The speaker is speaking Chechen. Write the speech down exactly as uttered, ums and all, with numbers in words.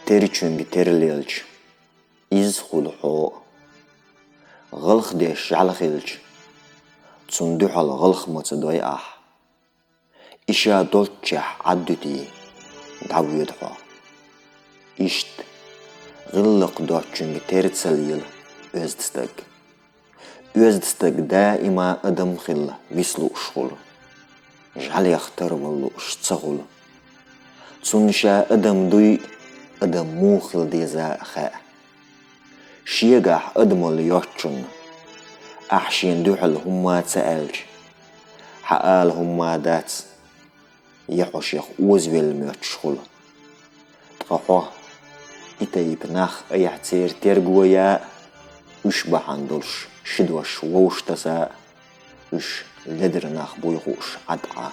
Терчуьнга тера лелча, из хуьлу хьо а. ГӀалх деш жӀаьла хилча, цунна дуьхьал гӀалх ма ца дой ахь. И ша долччехь Ӏад дуьтий, дӀавоьду хьо. Иштта, гӀиллакх доцчуьнга тера ца лела оьзда стаг. Оьзда стаг даима адам хилла виса лууш хуьлу, жӀаьлех тара вала лууш ца хуьлу. Цунна ша адам дуй, адам муха хила деза а хаьа. Шегахь адамалла йоцчунна ахь шена дуьхьал хӀумма а ца аьлча, хьан ала хӀумма а дац, я хьо шех озавелла моьттуш хуьлу. Ткъа хьо и тайпа нах айхьа церан терго яа, уьш бахьана долуш ши дош вовшах таса, уьш ледара нах буй хууш Ӏад Ӏа.